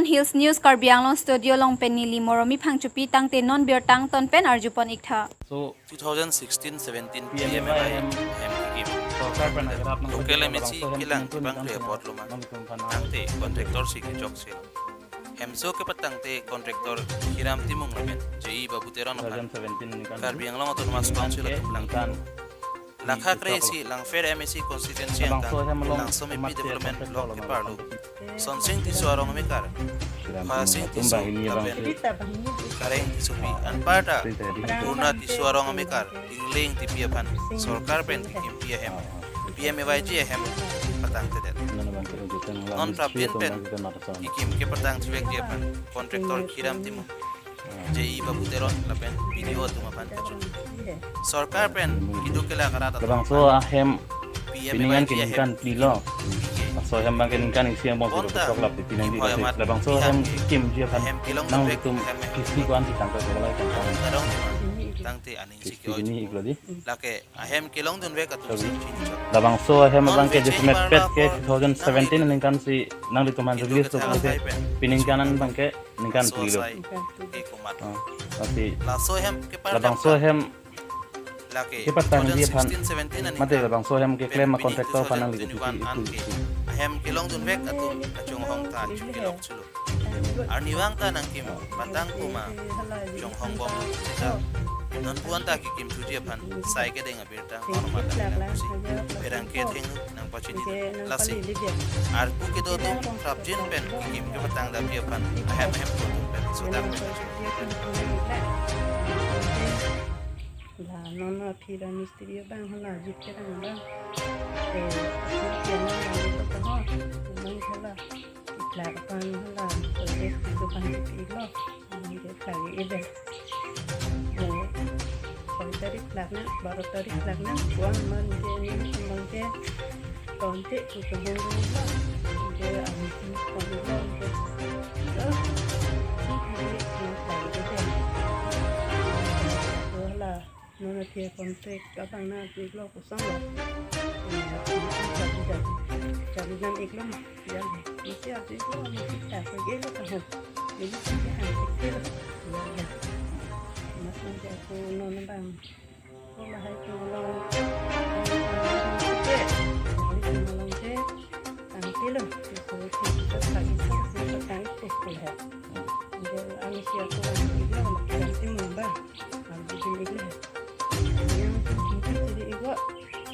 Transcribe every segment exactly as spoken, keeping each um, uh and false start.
Hills News Karbi Anglong studio along pen neli Moromi Phangchopi, tangte non birta angton pen arjupon iktha. So, two thousand sixteen seventeen P M A Y P M A Y M, M P M sorkar pen agarap nang local M A C labangso hem kelang ketum kepangkri nang apot loma. Nang tum phan tangte contractor si kechok si. Hemso kepatangte contractor Hiram Timung lapen J E Babu Teron aphan two thousand seventeen ningkan Karbi Anglong Autonomous Council ningkan atum lang ningkan lakha kre isi Langpher M A C constituency labangso angkang hem along Langsomepi amat development contractor block along keparlo. Sonsing Tisso arong amekar, Hiram Timung Khasing atum Tisso banghini lapen abang Kareng Tissopi anparta Purna Tisso arong amekar Ingleng Tipi aphan sorkar pen kekimpi ahem P M A Y G ahem patangtedet. Non prapjin pen kekim kepatang chuvekji aphan contractor Hiram Timung, J E Babu Teron lapen P D O atum aphan kachun. Sorkar pen keduk kelak arat atum labangso ahem P M A Y G ahem ningkan phli lo. Laso ahem abangke ningkan isi angbong bonta ketok lap di pinang di labangso ahem kimji aphan ahem kelong nang tum ahem kisti ko-an si tangka kolai tangka. Tangte aning si kisti ke-oi ini iklo di. Lake ahem kelongdunvek atum si chinchok. Labangso ahem abangke non-veg dismet pet ke two thousand seventeen ningkan si nanglitum aphan release to ke piningkan an abangke ningkan phli lo. Sai ke komat. Oh, tapi laso ahem kepar labangso ahem lake kepatangji aphan two thousand sixteen seventeen an mate ningkan labangso ahem keklem a contractor aphan nangli twenty-one an ke ahem kelongdunvek atum kachonghong ta chukelok chulo. Arnivang ta nangkim patang kuma chonghong bom sita. Non puan ta kekim thuji aphan sai kedeng abirta non mata lang si. Pherangke athengno nangpachini lasi. Arpu kedo atum prapjin pen kekim kepatang damji aphan ahem ahem atum pen sodang pen. La non aphi ra mistri abang hala jit kerang abang. Eh, mistri abang hala jit kerang abang hala. Iplak aphan hala, service itu kan ipilo. Abangke kali ida. Eh, soi tarik plak na, baro tarik plak na, uang man ke ni abangke tonte itu hong dulu. Ke ami si kong dulu ke. Eh, si kali ini kali ida. Hala. Non aphi a-contract abang nang pi iklo kosonlo. Eh, chari jam, chari jam iklo ma. Ya, masi atu iklo, masi ta ko iklo ta ho. Ini sih han iklo. Ya, ya. Mas nanti aku non abang. Ko lahai ko lo. Ini ko lo ke. Tangte lo. Ko ko ko lagi ko ko tang ko ko ha. Jadi ami si aku iklo, nanti mumba. Ang bikin iklo. Yang penting jadi iklo.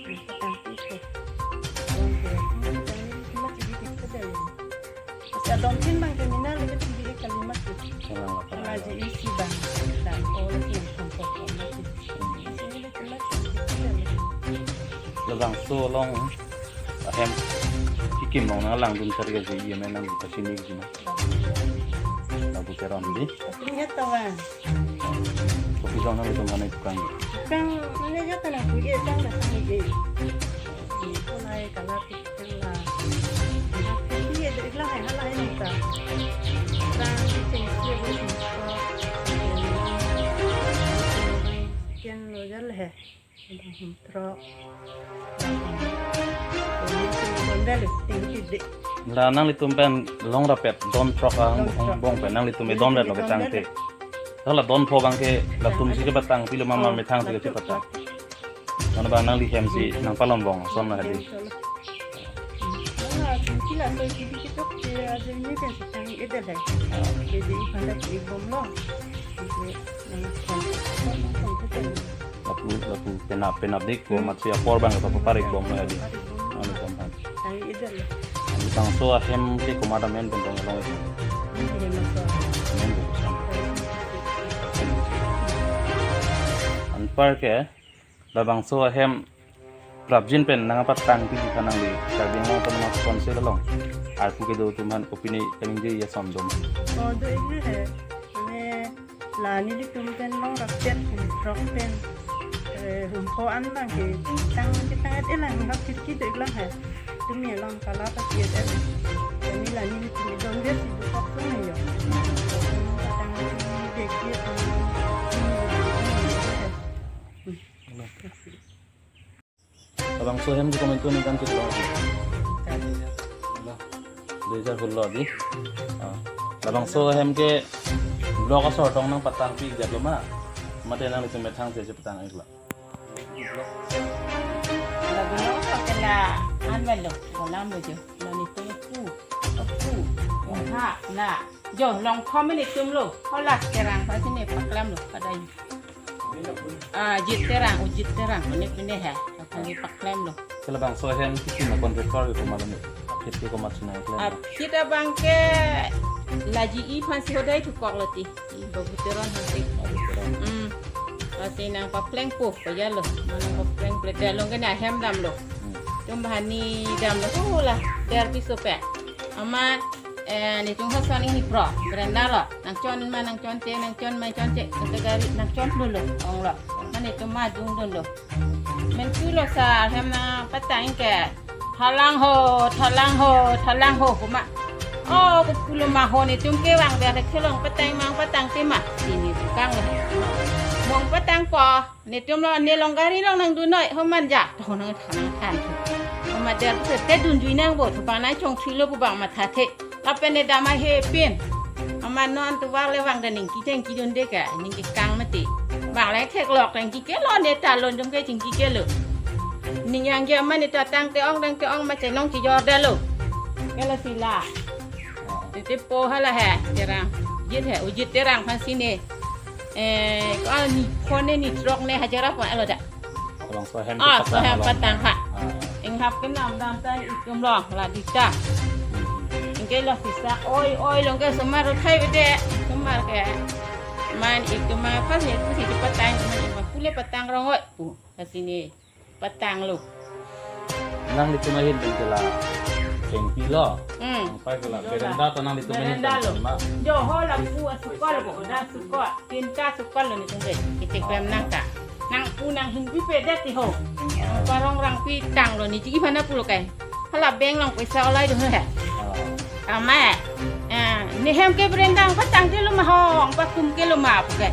Yang penting itu. Orang tua itu cuma jadi kita dah. Masa domkin bang kriminal itu jadi kalimat itu. Salah apa? Kalau aja isi bang. Dan orang yang kompok kompok itu. Ini cuma jadi kita dah. Labangso along ahem kekim along nang langdun sar ke ji, iya menang kita sini ke sini. Babu Teron di. Tapi ingat tawa. Kopi song nang itu mana tukang? Tukang mana aja tanah kuye tang datang ide. Itu naik kalau tukang lah. Tapi ya dari lah ya lah ini ta. Tukang itu itu itu. Sekian lo jalan he. Abang hum throk. Ini sih bondel ting tidak. La nanglitum pen longrapet don throk a, don throk, angbong pen nanglitum e don vet lo ke tangte. Hala don pho abangke latum si kepatang pilo mama methang si kepatang. Mana abang nangli hem si nangpalom bong son la hadi. Mana sih la so sih dikit tok sih aja ini kan sedang ida lah. Jadi pada ibom lo. Jadi nang kon kon kon. Lapu lapu penap penap dik ko mat si apor abang ko parik bom ya di. Anu kompan. Ang ida lah. Ang bangso ahem ke komat amen pen dong long. Ini dia masuk. Amen ko sam. Anpar ke labangso ahem prapjin pen nangpatang pi di kanang di Karbi Anglong Autonomous Council along. Arpu kedo atum aphan kopine kaningje ason dom. Oh, do ini he. Ini la nelitum pen longrapet, hum throk pen, eh, hum pho an abangke tang ketang et elang hap kirki do iklang he. Tumi along kala pati et elang. Ini la nelitum don dia si dukok tu yo. Tang dek dia. Labangso ahem ke komentu ningkan chiklo. Dui hajar sullo di. Ah. Labangso ahem ke block asor tong nangpatangpi jat lo ma? Mate nanglitum methang si chepatang iklo. Laguno pakela anwelo, kolam lo jo. Lo nelitum pu, pu, ha, la. Jo, long comment nelitum lo. Hala Terang aphansi ne paklemlo, kadai. Ah, Jit Terang, Ujit Terang, pine pine he. Aphansi paklemlo. Ke labangso ahem kisim a contractor ke komat lo ne? Aphi ke komat si nangklem? Aphi abang ke la J E aphansi hodai thukoklo ti. I Babu Teron aphansi. Babu Teron. Hmm. Aphansi nangpaplengpo, pajalo. Nangpaplengpo, te along ke ne ahem damlo. Hmm. Nelitum banghini damlo, oh la, der piso pe. Amat, eh, nelitum hasan ini pro, berenda lo. Nangchon ma, nangchonche, nangchon ma, chonche. Kata gari, nangchon dolo, ong lo. Mane nelitum ma dung dolo. Mentu lo sa, hem nangpatang ke. Thalang ho, thalang ho, thalang ho, kuma. Oh, kupulo ma ho nelitum kevang, biar kelong patang mang patang tema. Sini tukang lo. Mong patang ko. Nelitum lo ne long gari long nangdun noi, homan ja. Toh nangthan nangthan. Homan der pute te dunjui nangpo, tu bang nangchongthilo pu bang mathathe. Lapen ne dam ahe pin. Amat non tu bang le bang da ningki chengki dunde ka, ningki kang mati. Bang le theklok ningki kelo ne ta lon jong ke chingki kelo. Ning yang ke amat ne ta tangte ong tangte ong ma chenong chijor dalo. Kelo sila. Titi po hala he, Terang. Jit he, Ujit Terang aphansi ne. Eh, ko ani phone ni trok ne hajar apa alo da? Labangso ahem ke, ah, patang so ahem along patang ha. Ah. Inghap kenam dam ta itum long la dita. Ingke lo sisa oi oi long ke somar uthai bede. Somar ke. Man itum ma pas ne pusi dipatang, man itum pule patang rong oi pu. Aphansi ne patanglo. Nanglitum ahin pen ke la chengpi lo. Hmm. Nangpai ke la berenda to nanglitum ahin pen lo. Pen ma? Jo ho lapu asukol bo, da sukol, tinta sukol lo nelitum ke. Kiti klem nang ta. Nang pu nang hin pipe det ti ho. Nang parong rang pitanglo ne J E aphan pulo kai. Hala bank long paisa olai do he. Ah. Amat. Eh, ne hem ke berenda patang ke lo ma ho, patum ke lo ma pu ke.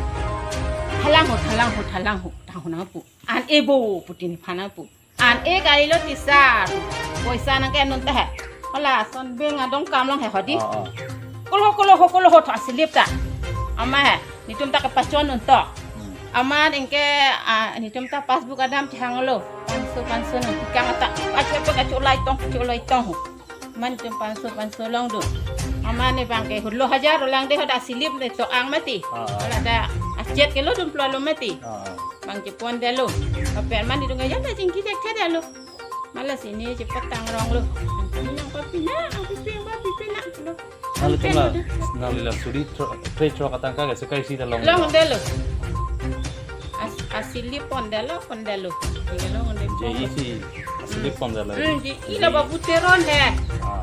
Thalang ho, thalang ho, thalang ho, thalang ho nangpu. An e bo putin phana pu. An e kali lo tisa. Poisa nangke anun ta he. Hala son bank adong kam long he hodi. Ah, ah. Kolo kolo ho kolo ho tho asilip ta. Amat he. Nelitum ta kepachon untok. Hmm. Amat ingke, ah, nelitum ta passbook adam chehanglo. Panso panso nang tikang ta. Acho pe kacho lai tong, kacho lai tong. Man tum panso panso long dun. Amat ne bang ke hulo hajar ulang de hoda silip de to ang mati. Ah, ah. Hala da achet ke lo dun plo lo mati. Ah, ah. Bang chepon dalo. Apen man nelitum ke janda chingki chek chek dalo. Mala sini chepatang rong lo. Nang papi na, nang pipi, nang papi na lo. Nanglitum la, nangli la suri tro-, three throk atangka ke sekai si ta long. Long dalo. As-, asilip pon dalo, pon dalo. Tinggal long dalo. J E si asilip pon dalo. Hmm, J E la Babu Teron he. Ah, ah.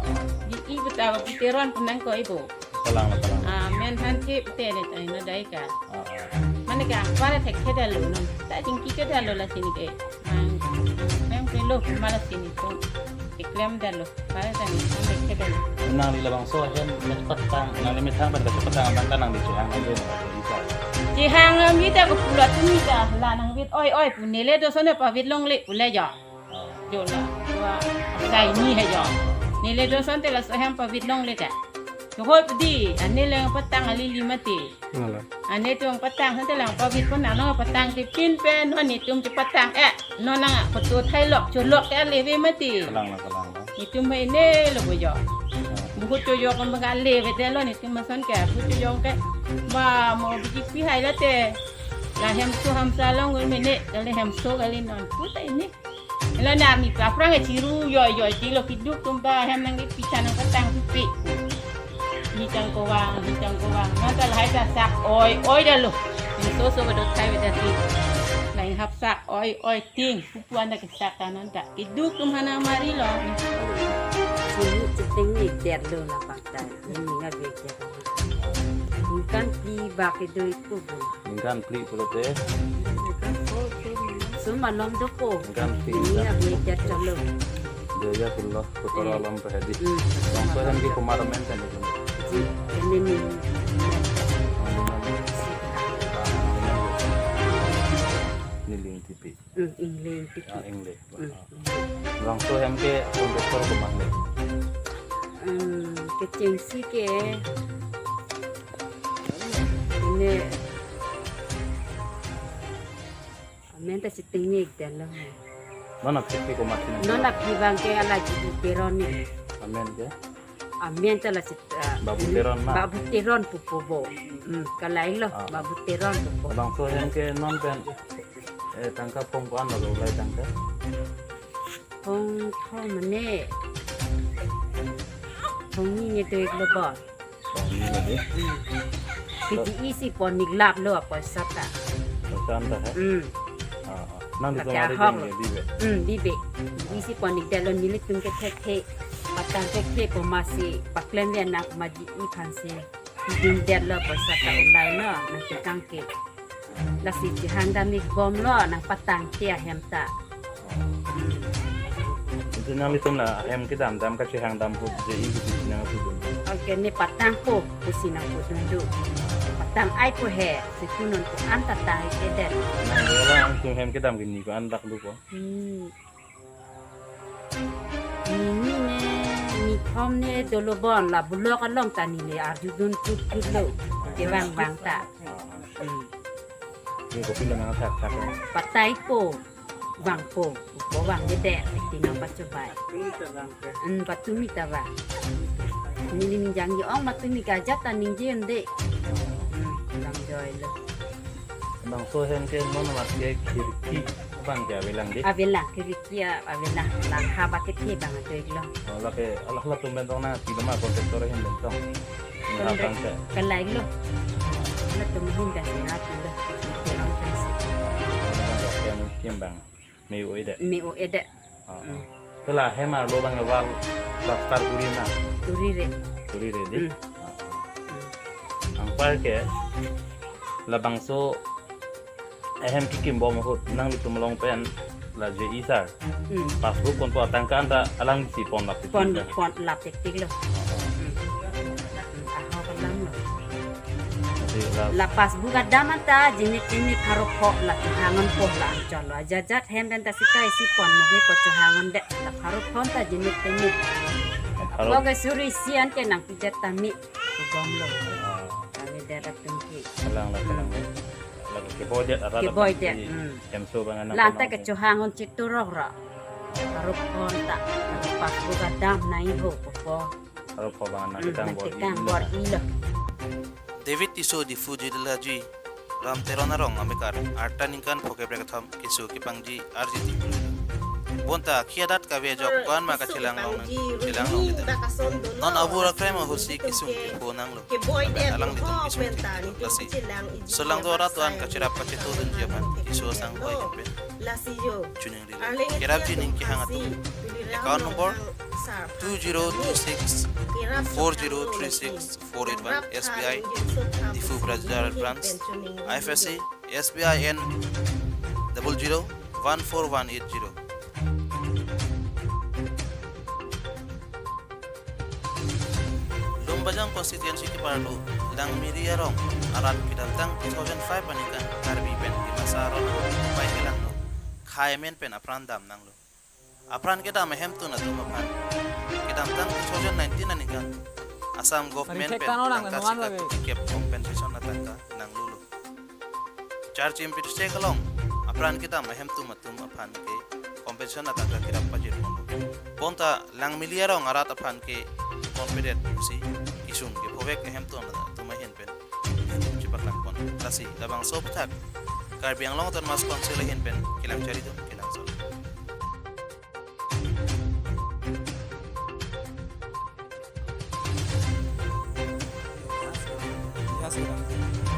J E beta Babu Teron penang ko ibu. Kalang la, kalang la. Ah, men han ke pute ne tai na dai ka. Ah, ah. Mane ka para thek ke dalo no. Ta chingki ke dalo la sini ke. Nang, nang pelo mala sini to. Iklem dalo. Para ta ne thek ke dalo. Nangli labangso ahem methang patang, nangli methang pen kachepatang abang ke nangli chehang ajo na, isa. Chehang ami ta ko pula tumi ta la nang vit oi oi pu nele doson ne pavit longle pu le jo. Jo la, wa, sai ni he jo. Nele doson te laso ahem pavit longle ta. Kehoi pudi, ane le patang alili mati. Ngala. Ane tum patang sante lang pavit pon nano patang ti pin pen non netum ti patang eh non nang photo thai lok cholok ke leve mati. Kalang la, kalang la. Netum hai ne lo bojo. Buhut chojok ko maga leve de lo netum masan ke buhut chojok ke ma mo biji pi hai la te. La hem so ham sa long ul mene kali hem so kali non puta ini. La nar ni ka prang chiru yoi yoi ti lo kiduk tum ba hem nang pi chan nang patang pi. Ni chang ko wang, ni chang ko wang. Nang ta lahai ta sak oi oi dalo. Ni so so ba dot kai ba dati. Nang hap sak oi oi ting. Pupuan da ke sak ta non ta. Kiduk tum hana mari lo. Sini chiteng ni der lo na pangtai. Ni nga be ke. Ningkan phli bak ke doi ko bu. Ningkan phli pulote. Sum malom do ko. Ningkan phli. Ni nga be ke chalo. Doya pulo, kotoro alom pe hadi. Hmm. Bangso hem ke komat amen kan itu. Ji, ini ni. Niling tipi. Hmm, English tipi. Ah, English. Hmm. Bangso hem ke konduktor komat le. Hmm, kechengsi ke Siting ni delo. Non aphi komatne? Non aphi abang ke ala G D Teron ni. Amen ke? Amen ta lasi, ah, Babu Teron ma? Babu Teron pupo bo. Hmm, kalai lo, ah, Babu Teron pupo. Labangso ahem ke non pen, eh, tangka phong ko-an lo, ulai tangka? Phong, phong mane. Phong ni ni tuik lo bo. Phong ni ni. Hmm. P G E si pon niklap lo apoisa ta. Poisa anta he? Hmm. Ah, ah. Nangtum pakai ahok lo. Bibe. Hmm, bibe. P G E si pon nikdetlo, nelitum ke thekthe. Patang thekthe po masi paklem via nang ma G E aphan si. Dingdetlo poisa ta ulai lo, nangtum kangke. Lasi chehang dam-ik bomlo, nangpatangte ahem ta. Ante nanglitum la hem kedam dam kachehang dam ahut J E ke pusi nangpudun? Okay, ne patangpo pusi nangpudun do. Patang-ikpo he, si tu non ko-an ta tang-ik-edet. Nang dela nangtum hem kedam ke ni ko-an dak dopo? Hmm. Ni ni ne, ni thom ne dolo bon, la block along ta neli arjudun chut chut lo. Kevang vang ta. Hmm. Ni kopilo nangthakthak ya? Patangpo, vangpo, ko vangvedet, ti nangpachobai. Hmm, patumi ta vang. Neli ningje-ong, matumi ke ajat ta ningje-un de. Hmm, vangjoilo. Labangso ahem ke non amat ke khirki abang ke avelang de? Avelang, khirki avelang. Langha ba kethe abang atoilo. Oh, lake, alah, latum bentong na, ti lama contractor ahin bentong. Langha abang ke? Kalai lo. Latum ahin bentong na, ti lo. Ti lo, ti lo. Yang kim bang. Me-o-edet. Me-o-edet. Ah, ah. Hmm. Te la hem arlo abang wall plaster kuri na? Kurire. Kurire de? Hmm. Ah, ah. Hmm. Anpar ke labangso ahem kekim bom ahut nanglitum along pen la J E sir. Hmm. Passbook ponpo, atangka anta alangsi ponlap tik tik lo. Pon, ponlap tik tik lo. Hmm. Hmm. Ahok alam lo. Ante la, la passbook adam anta jinit tinit pharo pho la chohang-unpo la anchot lo. Ajat ajat hem pen ta sika isi pon moge po chohang-undet. La pharo pho anta jinit tinit. Pharo. Poke suri isi an ke nangpijat tame. Kebom lo. Ah. Kami darat tungki. Kalang la, kalang la. Hmm. Lake keboidet arat. Keboidet, abang si, hmm, hemso abang nang. La anta ke chohang-un chiturok ra. Pharo pho anta. Passbook adam nangho popo. Pharo pho abang nang, hmm, ketang bor-i lo. Ketang bor-i lo. David Tisso, Diphu Jidilhaji, Ram Teron arong amekar, arta ningkan phokep ra kethom keso kepangji arjiti. Bonta akhi adat kave ajok ko-an ma kachelang long, chelang longledet. Non abur akrem ahutsi kesung kepho nanglo. Lapen alanglitum kesung kepho. Lasi solangdo arat do-an kacherap kachetodunji aphan keso asangho ahin pen choningri. Kerapji ning kehang atum. Account number two zero two six four zero three six four eight one, S B I, Diphu Brazil Branch, I F S C, S B I N double zero one four one eight zero. Lumbajong constituency keparlo Langmili arong arat kedamtang two thousand five aningkan Karbi pen Dimasa aron pai kelanglo. Khei amen pen apran dam nanglo. Apran kedam ahemtun atum aphan kedamtang two thousand nineteen aningkan Assam government pen tangka sika kep compensation atangka nanglulo. Charchim Pitsek along apran kedam ahemtun atum aphan ke compensation atangka kerap pajirponlo. Bonta Langmili arong arat aphan ke ponpedet pusi kesung kephovek ahemtun atum ahin pen chepaklangpon. Lasi labangso aputhak Karbi Anglong Autonomous Council ahin pen kelang charidun, kelangsot. Ya, sir.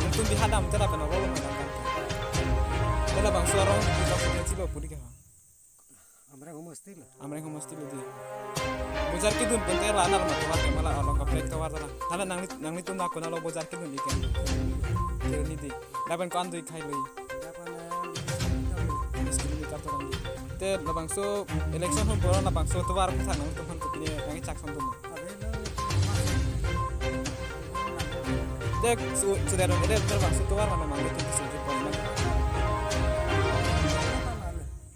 Nangtum bihadam, tera pena rolo menang kan. Tera bang suara kita punya ciba pudi ke, ha? Amreng homosti lo. Amreng homosti lo di. Bojar kedun pen tera nal ma tovar ke mala along kaprek tovar tala. Tala nangli, nanglitum na kona lo bojar kedun ikan. Kira ni di. Lapen ko-an do ikhai lo. Bis kilometer to nang. Te labangso election hon boron labangso tovar aphuthak nangtum aphan kopine nangkechak son dun? Te su, sudah dong, ede labangso tovar mana mangge tu kisu jepon nang.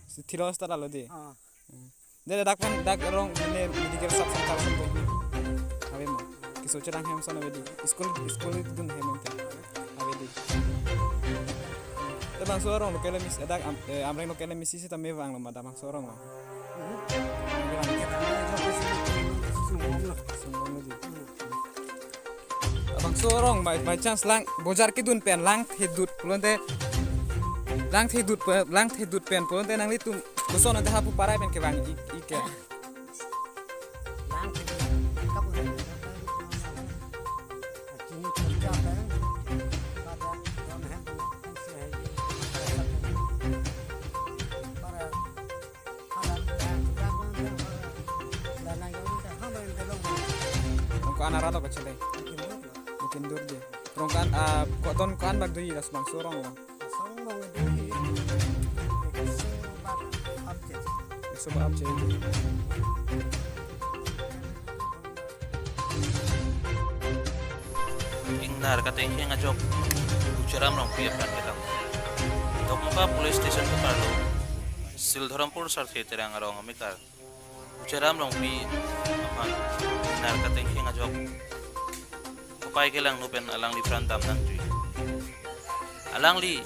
Si thilo sta lalo de. Ah. Hmm. De dak pen dak rong ne medical sub center son dun. Ave mo. Kisu cherang hem son ave di. School, school dun hem ente. Ave di. Bangso arong local M A C, dak Am-, eh, Amreng local M A C sitame vanglo ma dak bangso arong lo. Sungbong lo ji. Bangso arong by, by chance lang bojar kedun pen lang thedut pulote, lang thedut pe-, lang thedut pen pulote nanglitum koson ante hapu parai pen kevang ik, ik ke. Rongko-an arat to kachele. Lukindurje. Rongko-an, ah, ko-, ton ko-an bak doji dak bangso arong lo. Ekso bak apche. Ingnar Katengkheng ajok Bucharam Rongpi apran kelang. Dokmoka Police Station keparlo Sildharampur Sarthe Terang arong amekar Bucharam Rongpi aphan Ingnar Katengkheng ajok kopai kelangno pen alangli pran dam nangji. Alangli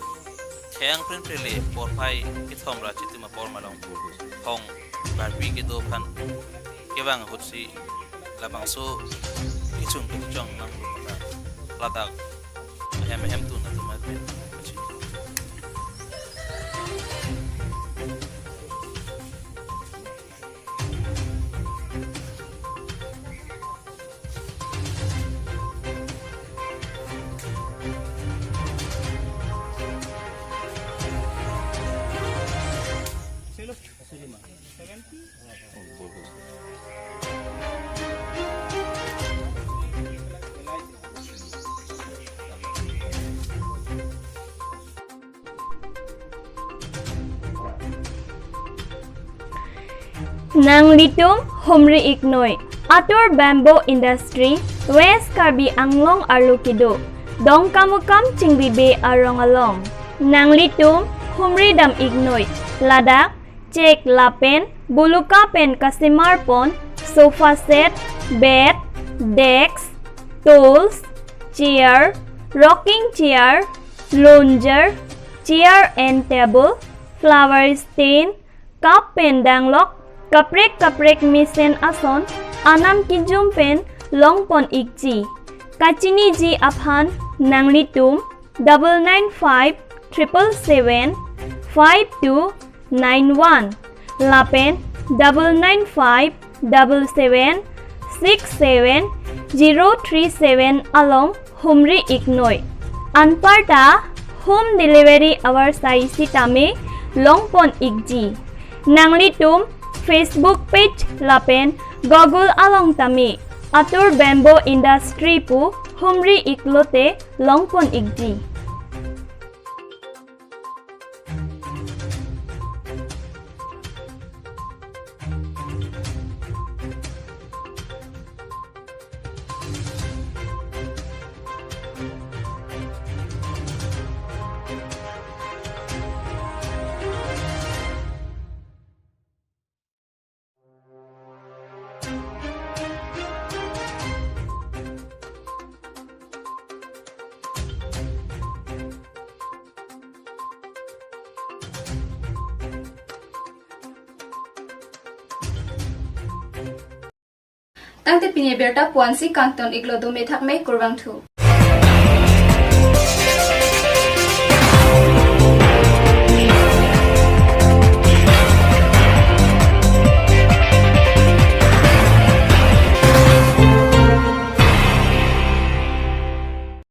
theng prin prile porphai kethom ra chitim apor malong hong barpi kedo aphan kevang ahutsi labangso kechung kechung nang ladak ahem ahem tun atum atum. Nanglitum humri iknoi, Atur Bamboo Industry, West Karbi Anglong arlo kedo Dongkamukam Chingbibe arong along. Nanglitum humri dam iknoi, ladak chek lapen buluka pen kasemar pon sofa set, bed, desk, stools, chair, rocking chair, lounger, chair and table, flower stand, cup pen danglok, kaprek kaprek mesen ason anam kejum pen long pon ikji. Kachiniji aphan nanglitum double nine five triple seven five two nine one lapen double nine five double seven six seven zero three seven along humri iknoi. Anparta home delivery avarsai sitame long pon ikji. Nanglitum Facebook page lapen Google along tame Atur Bamboo Industry pu humri iklote long pon ikji. Tangte pini abirta puansi kangton iklo, dome thakme, kurvangthu.